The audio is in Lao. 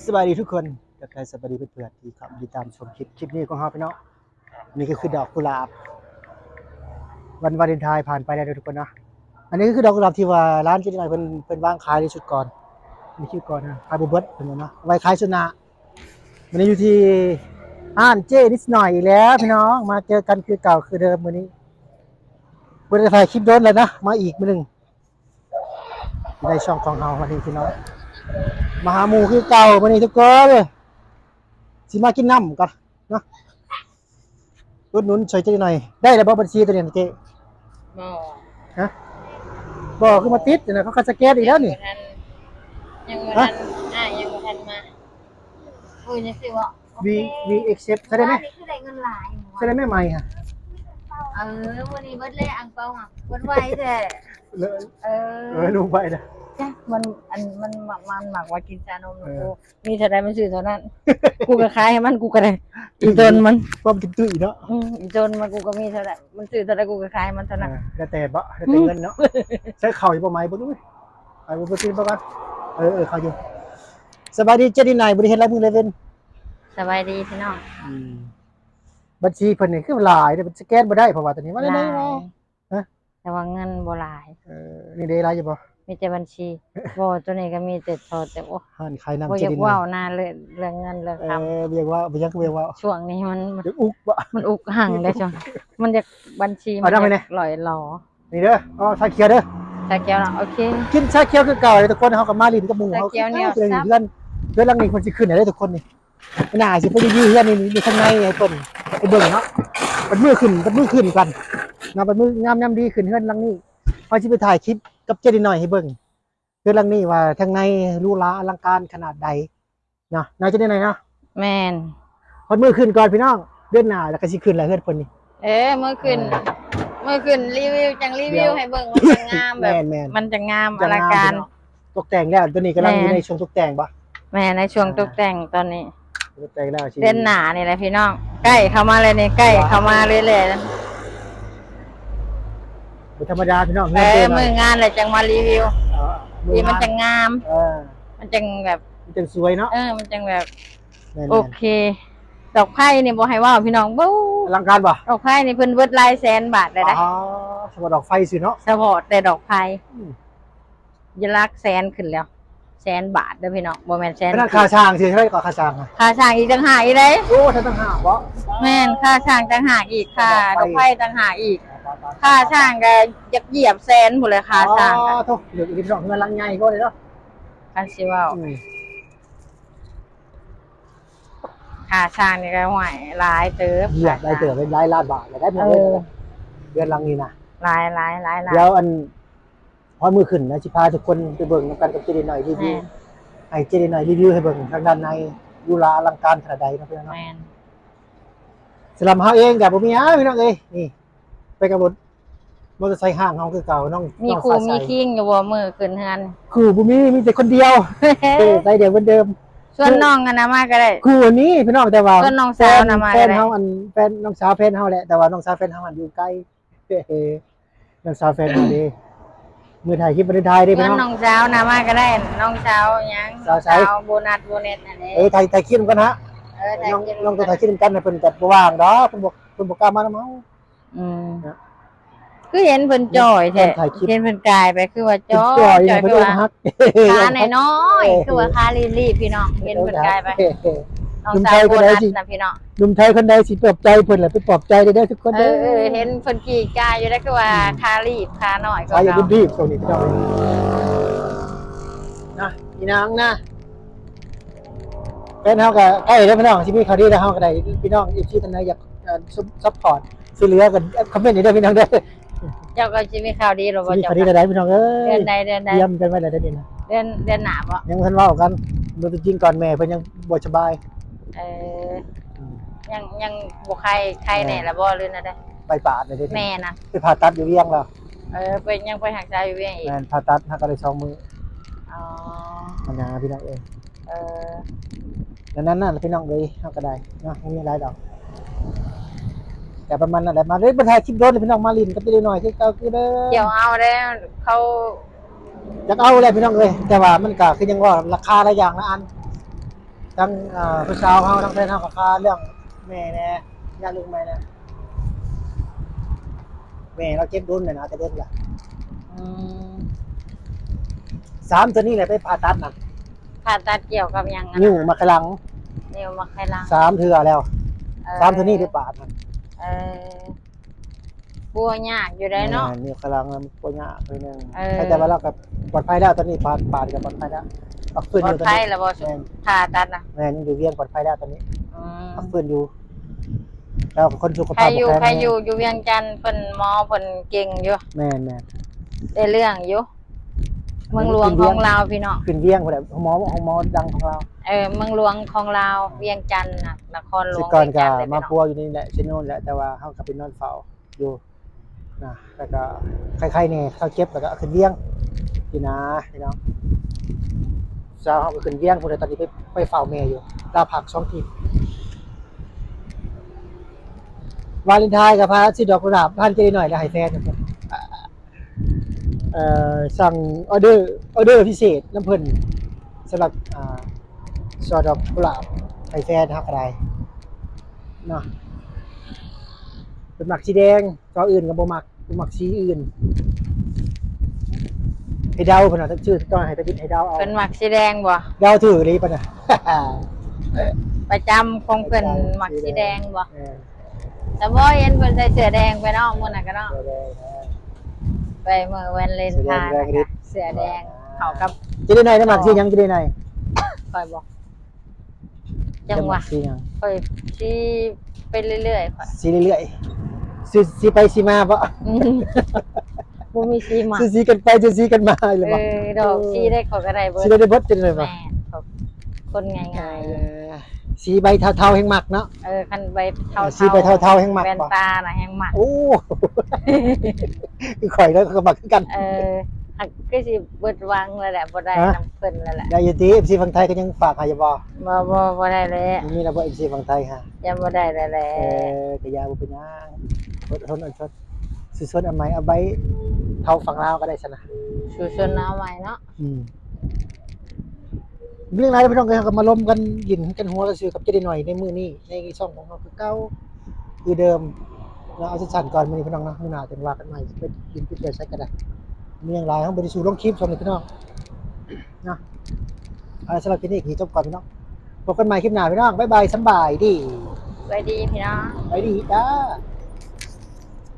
ສະບາຍດີທຸກຄົນ ທັກທາຍສະບາຍດີເພື່ອນໆທີ່ເຂົ້າມາຕິດຕາມຊົມຄລິບ ຄລິບນີ້ຂອງເຮົາພີ່ນ້ອງ. ນີ້ກໍຄືດອກກຸຫຼາບ ວັນວາເລນທາຍຜ່ານໄປແລ້ວເດີທຸກຄົນເນາະ. ອັນນີ້ກໍຄືດອກກຸຫຼາບທີ່ວ່າຮ້ານເຈນ້ອຍເພິ່ນ ເພິ່ນວາງຂາຍໃນຊຸດກ່ອນ ໃນຄລິບກ່ອນນະ ຂາຍບໍ່ເບິດເພິ່ນວ່າເນາະ ໄວ້ຂາຍຊຸດໜ້າ. ມື້ນີ້ຢູ່ທີ່ຮ້ານເຈນິດໜ້ອຍອີກແລ້ວພີ່ນ້ອງ ມາເຈີກັນຄືເກົ່າຄືເດີມມື້ນີ້. ບໍ່ໄດ້ຖ່າຍຄລິບດົນແລ້ວນະ ມາອີກມື້ໜຶ່ງ ຢູ່ໃນຊ່ອງຂອງເຮົາມື້ນີ້ພີ່ນ້ອງ ມາຫາໝູ່ຄືເກົ່າມື້ນີ້ທຸກຄົນ. ຊິມາກິນນ້ຳກ່ອນເນາະ ອຸດໜູນຊ່ອຍເຈໜ້ອຍ. ໄດ້ແລ້ວບໍ່ບັນຊີໂຕນີ້ເຈ? ບໍ່ ຮະ? ບໍ່ ຄືມາຕິດນະ ເຂົາກໍສະແກນອີກແລ້ວນີ້. ຍັງບໍ່ທັນ ຍັງບໍ່ທັນ ອ້າຍຍັງບໍ່ທັນມາ. ເອີ ຈັ່ງຊີ້ບໍ່? ໂອເຄ ວີ ວີ ເອັກເຊັບ ໃຊ້ໄດ້ໄໝ? ວ່ານີ້ຄືໄດ້ເງິນຫຼາຍ ໃຊ້ໄດ້ໄໝ ໄໝຫະ? ເອີ ມື້ນີ້ເບິດແລ້ວ ອັງເປົາຫະ ເບິດໄວແທ້. ເລີຍ ເອີ ເອີ ລົງໄປນະ ຈ້ະ ມັນ ອັນ ມັນ ມັກ ມັນມັກວ່າກິນຊານົມນຳກູ. ມີເທົ່າໃດມັນຊື້ເທົ່ານັ້ນ ກູກໍຂາຍໃຫ້ມັນ ກູກໍໄດ້ ອີ່ຕົນມັນ ຄວາມກິນຕຸ້ຍເນາະ. ອືມ ອີ່ຕົນມັນ ກູກໍມີເທົ່າໃດ ມັນຊື້ເທົ່າໃດ ກູກໍຂາຍໃຫ້ມັນເທົ່ານັ້ນ. ເອີ ແລ້ວແຕ່ເບາະ ແລ້ວແຕ່ເງິນເນາະ. ໃສ່ເຂົ້າຢູ່ບໍ່ໄໝ ເບິ່ງດູ ໄປບໍ່ ເບິ່ງ ເບິ່ງກ່ອນ. ເອີ ເອີ ເຂົ້າຢູ່. ສະບາຍດີເຈດີນາຍ ບໍ່ໄດ້ເຫັນຫຼາຍມື້ຫຼາຍເວັນ. ສະບາຍດີພີ່ນ້ອງ. ອືມ ບັນຊີເພິ່ນນີ້ຄືຫຼາຍເດ້ ສະແກນບໍ່ໄດ້ ເພາະວ່າຕອນນີ້ວ່າແນວໃດເນາະ. ຮະ? ແຕ່ວ່າເງິນບໍ່ຫຼາຍ. ເອີ ນີ້ເດ້ຫຼາຍຢູ່ບໍ່? ມີແຕ່ບັນຊີ. ບໍ່ ໂຕນີ້ກໍມີແຕ່ ພໍແຕ່ ໂອ້ ຮ້ານຂາຍນ້ຳ ບໍ່ຢາກເວົ້ານາເລື່ອງເງິນເລື່ອງຄຳ. ເອີ ບໍ່ຢາກເວົ້າ ບໍ່ຢາກ ບໍ່ຢາກເວົ້າ ຊ່ວງນີ້ມັນ ມັນອຸກບໍ່? ມັນອຸກຫັ້ງເດ້ຊ່ວງ ມັນຢາກ ບັນຊີມັນຢາກຫຼອຍຫຼໍ. ນີ້ເດີ ອໍ ຊາຂຽວເດີ ຊາຂຽວເນາະ. ໂອເຄ ກິນຊາຂຽວຄືເກົ່າເດີທຸກຄົນ. ເຮົາກໍມາຫຼິ້ນກັບໝູ່ເຮົາ ຊາຂຽວໜຽວ ເຮືອນ ເຮືອນຫຼັງນີ້ເພິ່ນຊິຂຶ້ນແລ້ວເດີທຸກຄົນນີ້. ໜ້າຊິໄປຣີວິວເຮືອນນີ້ ຢູ່ທາງໃນໃຫ້ເພິ່ນໄປເບິ່ງເນາະ. ບັດມື້ຂຶ້ນ ບັດມື້ຂຶ້ນກ່ອນເນາະ ບັດມື້ງາມຍາມດີຂຶ້ນເຮືອນຫຼັງນີ້ ເຮົາຊິໄປຖ່າຍຄລິບກັບເຈດີໜ້ອຍໃຫ້ເບິ່ງ ເຮືອນຫຼັງນີ້ວ່າທາງໃນຫຼູຫຼາອະລັງການຂະໜາດໃດເນາະ ໜ້າຈະໄດ້ໜ້ອຍເນາະ. ແມ່ນ ຮອດມື້ຂຶ້ນກ່ອນພີ່ນ້ອງ ເດືອນໜ້າແລ້ວກໍຊິຂຶ້ນແລ້ວເຮືອນເພິ່ນນີ້. ເອີ ມື້ຂຶ້ນ ເອີ ມື້ຂຶ້ນຣີວິວ ຈັ່ງຣີວິວໃຫ້ເບິ່ງວ່າມັນງາມແບບ ແມ່ນໆ ມັນຈະງາມ ຈະງາມອະລັງການ ພີ່ນ້ອງ. ຕົກແຕ່ງແລ້ວ ຕົວນີ້ກຳລັງຢູ່ໃນຊ່ວງຕົກແຕ່ງບໍ່? ແມ່ນ ໃນຊ່ວງ ອ່າ ຕົກແຕ່ງຕອນນີ້ ຕົກແຕ່ງແລ້ວຊິ ເດືອນໜ້ານີ້ແຫຼະພີ່ນ້ອງ ໃກ້ເຂົ້າມາເລີຍນີ້ ໃກ້ເຂົ້າມາເລີຍແຫຼະ. ບໍ່ທຳມະດາພີ່ນ້ອງ ເອີ ມື້ງານແລ້ວຈັ່ງມາຣີວິວ ເອີ ມື້ງານ ມັນຈັ່ງງາມ ເອີ ມັນຈັ່ງແບບ ມັນຈັ່ງສວຍເນາະ. ເອີ ມັນຈັ່ງແບບ ແມ່ນໆ ໂອເຄ. ດອກໄຟນີ້ບໍ່ໃຫ້ເວົ້າພີ່ນ້ອງ ເບິ່ງ ອະລັງການບໍ່? ດອກໄຟນີ້ເພິ່ນເບິດຫຼາຍແສນບາດແລ້ວເດ້. ອໍ ສະເພາະດອກໄຟຊື່ເນາະ ສະເພາະແຕ່ດອກໄຟ ອືມ ຢູ່ຫຼັກແສນຂຶ້ນແລ້ວ ແສນບາດເດີພີ່ນ້ອງ ບໍ່ແມ່ນແສນ ຂະໜາດຄ່າຊ່າງຊິເທົ່າໃດກໍຄ່າຊ່າງ ຄ່າຊ່າງອີກຕ່າງຫາກອີກເດ້. ໂອ້ ຄ່າຊ່າງຕ່າງຫາກບໍ່? ແມ່ນ ຄ່າຊ່າງຕ່າງຫາກອີກ ຄ່າດອກໄຟຕ່າງຫາກອີກ ຄ່າຊ່າງກໍຢາກຢຽບແສນພຸ້ນແຫຼະ ຄ່າຊ່າງ. ອໍ ໂທ້ ເລື່ອງອີກພີ່ນ້ອງ ເຮືອນຫຼັງໃຫຍ່ກໍເດ້ເນາະ ຄັນຊິເວົ້າ ອືມ ຄ່າຊ່າງນີ້ກໍ ຫ້ວຍ ຫຼາຍເຕີບ ຢຽບຫຼາຍເຕີບ ຄ່າຊ່າງ ເປັນຫຼາຍລ້ານບາດແລ້ວໄດ໋ ເອີ ເຮືອນຫຼັງນີ້ນະ ຫຼາຍໆໆໆ. ດຽວອັນ ຮອດມື້ຂຶ້ນນະ ຊິພາທຸກຄົນໄປເບິ່ງນຳກັນກັບເຈດີໜ້ອຍຣີວິວ ແມ່ນ ໃຫ້ເຈດີໜ້ອຍຣີວິວໃຫ້ເບິ່ງທາງດ້ານໃນ ຫຼູຫຼາອະລັງການຂະໜາດໃດເນາະພີ່ນ້ອງເນາະ. ແມ່ນ ສຳລັບເຮົາເອງກໍບໍ່ມີຫຍັງພີ່ນ້ອງເອີຍ ນີ້ ໄປກັບລົດມໍເຕີໄຊຫ້າງເຮົາຄືເກົ່າ ນ້ອງ ມີ ນ້ອງ ຄູ່ ສາຍໃສ ມີຄີງຢູ່ບໍ່ມື້ຂຶ້ນເຮືອນ? ຄູ່ບໍ່ມີ ມີແຕ່ຄົນດຽວ ເອີ ໃສ່ດຽວເໝືອນເດີມ. ຊວນນ້ອງອັນນັ້ນມາກໍໄດ້ ຄູ່ນີ້ພີ່ນ້ອງ ແຕ່ວ່າຊວນນ້ອງສາວນຳມາກໍໄດ້ ແຟນເຮົາ ອັນ ແຟນນ້ອງສາວແຟນເຮົາແຫຼະ ແຕ່ວ່ານ້ອງສາວແຟນເຮົາອັນຢູ່ໄກ. ນ້ອງສາວແຟນເຮົາເດ້ ມື້ຖ່າຍຄລິບວາເລນທາຍເດ້ພີ່ນ້ອງ ນ້ອງສາວນຳມາກໍໄດ້ ນ້ອງສາວຫຍັງ ສາວໃສ ສາວໂບນັດ ໂບເນັດ ນັ້ນເດ້. ເອີ ຖ່າຍ ຖ່າຍຄລິບນຳກັນຫະ ເອີ ຖ່າຍ ນ້ອງ ຄລິບ ນ້ອງຕ້ອງຖ່າຍຄລິບນຳກັນ ເພິ່ນກໍບໍ່ວ່າງດອກ ເພິ່ນບໍ່ ເພິ່ນບໍ່ກ້າມານຳເຮົາ. ອືມ ນະ ຄືເຫັນເພິ່ນຈ່ອຍແທ້ ເຫັນເພິ່ນກາຍໄປຄືວ່າຈ່ອຍ ຈ່ອຍ ຈ່ອຍ ເພິ່ນອົກຫັກ ຄືວ່າຂານ້ອຍໆ ເອີ ຄືວ່າຂາລີບໆ ພີ່ນ້ອງ ເຫັນເພິ່ນກາຍໄປ ເອີ ນ້ອງສາວໂບນັດນະພີ່ນ້ອງ. ໜຸ່ມໄທຄົນໃດຊິປອບໃຈເພິ່ນລະ ໄປປອບໃຈເດີທຸກຄົນເດີ. ເອີ ເອີ ເຫັນເພິ່ນຂີ່ກາຍຢູ່ເດ້ ຄືວ່າ ອືມ ຂາລີບຂານ້ອຍກວ່າເກົ່າ ຂາລີບໆ ຊ່ວງນີ້ພີ່ນ້ອງ ນະ ອີນາງນະ. ແຟນເຮົາກໍໃກ້ແລ້ວພີ່ນ້ອງ ຊິມີຂ່າວດີແລ້ວ ເຮົາກໍໄດ້ ພີ່ນ້ອງເອັຟຊີທ່ານໃດຢາກ ເອີ ຊັບພອດ ຊ່ວຍເຫຼືອກໍຄອມເມັນໃຫ້ເດີພີ່ນ້ອງເດີ. ເຈົ້າກໍຊິມີຂ່າວດີແລ້ວບໍ່? ຊິມີຂ່າວດີແລ້ວໃດພີ່ນ້ອງເອີຍ. ເດືອນໃດ ເດືອນໃດ? ຕຽມກັນໄວ້ແລ້ວເດ້ນີ້ນະ ເດືອນ ເດືອນໜ້າບໍ່? ຍັງບໍ່ທັນເວົ້າກັນ ຕົວຈິງກ່ອນ ແມ່ເພິ່ນຍັງບໍ່ສະບາຍ. ເອີ ອືມ ຍັງ ຍັງບໍ່ໄຄ ໄຄແນ່ລະບໍ່ ຫຼືແນວໃດ? ໄປປາດແລ້ວເດ້ ແມ່ນະ ໄປຜ່າຕັດຢູ່ວຽງແລ້ວ. ເອີ ໄປ ຍັງໄປຮັກສາຢູ່ວຽງອີກ? ແມ່ນ ຜ່າຕັດຫາກໍໄດ້ສອງມື້. ອໍ ອັນນັ້ນພີ່ນ້ອງເອີຍ. ເອີ ນັ້ນໆ ພີ່ນ້ອງເອີຍ ເຮົາກໍໄດ້ເນາະ ບໍ່ມີຫຼາຍດອກ ກໍປະມານນັ້ນແຫຼະ. ມາເດີ ບໍ່ໄດ້ຖ່າຍຄລິບດົນພີ່ນ້ອງ ມາຫຼິ້ນກັບເດັກນ້ອຍຄືເກົ່າຄືເດີ. ກ່ຽວເອົາແລ້ວ ເຂົາຢາກເອົາແຫຼະພີ່ນ້ອງເອີຍ ແຕ່ວ່າມັນກໍຄືຍັງວ່າລາຄາຫຼາຍຢ່າງຫຼາຍອັນ ທັງ ເອີ ຜູ້ສາວເຮົາ ທັງແຟນເຮົາກໍຄາເລື່ອງແມ່ແດ່ ຢ້ານລູກໃໝ່ແດ່ ແມ່ລາວເຈັບດົນແລ້ວນະ ແຕ່ດົນລະ. ອືມ ສາມເທື່ອນີ້ແຫຼະໄປຜ່າຕັດນະ. ຜ່າຕັດກ່ຽວກັບຫຍັງ? ນິ້ວມັກໄຂ່ຫຼັງ. ນິ້ວມັກໄຂ່ຫຼັງ ສາມເທື່ອແລ້ວ. ເອີ ສາມເທື່ອນີ້ໄດ້ປາດນະ. ເອີ ປົວຍາກຢູ່ໃດເນາະ. ແມ່ນ ນິ້ວໄຂ່ຫຼັງມັນປົວຍາກໜ້ອຍໜຶ່ງ. ເອີ ແຕ່ວ່າລາວກໍປອດໄພແລ້ວ ຕອນນີ້ປາດ ປາດກໍປອດໄພແລ້ວ ພັກຟື້ນຢູ່. ປອດໄພແລ້ວບໍ່? ແມ່ນ ຜ່າຕັດນະ. ແມ່ນ ຍັງຢູ່ວຽງ ປອດໄພແລ້ວຕອນນີ້. ອືມ ພັກຟື້ນຢູ່. ແລ້ວຄົນສຸຂະພາບ ໃຄຢູ່ ບໍ່ແຂງແຮງ ໃຄຢູ່ ຢູ່ວຽງຈັນເພິ່ນ ໝໍເພິ່ນເກັ່ງຢູ່. ແມ່ນໆ ໄດ້ເລື່ອງຢູ່. ເມືອງຫຼວງຂອງລາວພີ່ນ້ອງ ຂຶ້ນວຽງພຸ້ນແຫຼະ ໂຮງໝໍ ໂຮງໝໍດັງຂອງລາວ. ເອີ ເມືອງຫຼວງຂອງລາວ ວຽງຈັນນະ ນະຄອນຫຼວງວຽງຈັນເລີຍ. ແຕ່ກ່ອນກໍມາປົວຢູ່ນີ້ແຫຼະ ເຊໂນແຫຼະ ແຕ່ວ່າເຮົາກໍໄປນອນເຝົ້າຢູ່ນະ ແລ້ວກໍໄຄໆແດ່ ເຊົາເຈັບແລ້ວກໍເອົາຂຶ້ນວຽງຊີ້ນະພີ່ນ້ອງ. ສາວເຮົາກໍຂຶ້ນວຽງພຸ້ນແຫຼະ ຕອນນີ້ໄປ ໄປເຝົ້າແມ່ຢູ່ ລາວພັກສອງທີບ. ວາເລນທາຍກໍພາຊື້ດອກກຸຫຼາບ ຮ້ານເຈເລນ້ອຍ ແລ້ວໃຫ້ແຟນ ເອີ ສັ່ງອໍເດີ ອໍເດີພິເສດນຳເພິ່ນ ສຳລັບ ອ່າ ຊ່ອດອກກຸຫຼາບໃຫ້ແຟນເຮົາກໍໄດ້ເນາະ. ເພິ່ນມັກສີແດງ ຊ່ອອື່ນກໍບໍ່ມັກ ບໍ່ມັກສີອື່ນ. ໃຫ້ເດົາ ເພິ່ນວ່າ ຊື້ຕ້ອງໃຫ້ໄປຕິດໃຫ້ເດົາເອົາ. ເພິ່ນມັກສີແດງບໍ່? ເດົາຖືກອີ່ຫຼີປານນະ. ປະຈຳຂອງເພິ່ນ ປະຈຳ ມັກສີແດງບໍ່? ແມ່ນ. ສະບໍ່ເຫັນເພິ່ນໃສ່ເສື້ອແດງໄປເນາະ ມື້ນັ້ນກໍເນາະ ເສື້ອແດງນະ ໄປມື້ວາເລນທາຍ ເສື້ອແດງ ເຂົ້າກັບ ເຈເລນ້ອຍ ມັກສີຫຍັງ ເຈເລນ້ອຍ? ຂ້ອຍບໍ່ ຈັ່ງຫວະ ຊິຫຍັງ? ຂ້ອຍສີໄປເລື້ອຍໆ ຂ້ອຍສີເລື້ອຍໆ ສີ ສີໄປສີມາບໍ່? ອືມ ບໍ່ມີສີມັກ ສີກັນໄປ ສີກັນມາ ເອີ ດອກ ເອີ ສີໃດຂ້ອຍກໍໄດ້ເບິດ ສີໃດໄດ້ເບິດ ເປັນໄດວະ? ແມ່ນ ຄົນງ່າຍໆຢູ່. ເອີ ສີໃບເທົາໆແຮ່ງມັກເນາະ. ເອີ ຄັນໃບເທົາໆ ເອີ ສີໃບເທົາໆແຮ່ງມັກ ແວ່ນຕານະແຮ່ງມັກ. ໂອ້ ຄືຂ້ອຍເດີ ຂ້ອຍກໍມັກຄືກັນ. ເອີ ຫາກຄືຊິເບິດຫວັງແລ້ວແຫຼະ ບໍ່ໄດ້ນຳເພິ່ນແລ້ວແຫຼະ. ໄດ້ຢູ່ຕິ ເອັຟຊີຝັ່ງໄທກໍຍັງຝາກໃຫ້ຢູ່ບໍ່? ບໍ່ ບໍ່ ບໍ່ໄດ້ແຫຼະ ມີແລ້ວບໍ່ ເອັຟຊີຝັ່ງໄທຫາ? ຍັງບໍ່ໄດ້ແລ້ວແຫຼະ. ເອີ ກໍຢ່າ ບໍ່ເປັນຫຍັງ ອົດທົນ ອົດທົນ ສູ້ຊົນເອົາໃໝ່ ເອົາໃບເທົາຝັ່ງລາວກໍໄດ້ຊັ້ນນະ ສູ້ຊົນເອົາໃໝ່ເນາະ. ອືມ ເລື່ອງຫຼາຍພີ່ນ້ອງເອີຍ ເຮົາກໍມາລົມກັນ ຫຼິ້ນກັນຫົວກັນຊື່ກັບເຈເລນ້ອຍໃນມື້ນີ້ ໃນຊ່ອງຂອງເຮົາຄືເກົ່າ ຄືເດີມເນາະ. ເອົາສັ້ນໆກ່ອນມື້ນີ້ພີ່ນ້ອງເນາະ ມື້ໜ້າຈັ່ງວ່າກັນໃໝ່ ຊິໄປຫຼິ້ນໄປທ່ຽວໃສກໍໄດ້. ມີຫຍັງຫຼາຍ ເຮົາບໍ່ໄດ້ສູ້ລົງຄລິບຊ່ວງນີ້ພີ່ນ້ອງເນາະ. ເອົາ ສຳລັບຄລິບນີ້ກໍຈົບກ່ອນພີ່ນ້ອງ ພົບກັນໃໝ່ຄລິບໜ້າພີ່ນ້ອງ ບາຍບາຍ ສຳບາຍດີ ສະບາຍດີພີ່ນ້ອງ ສະບາຍດີຈ້າ.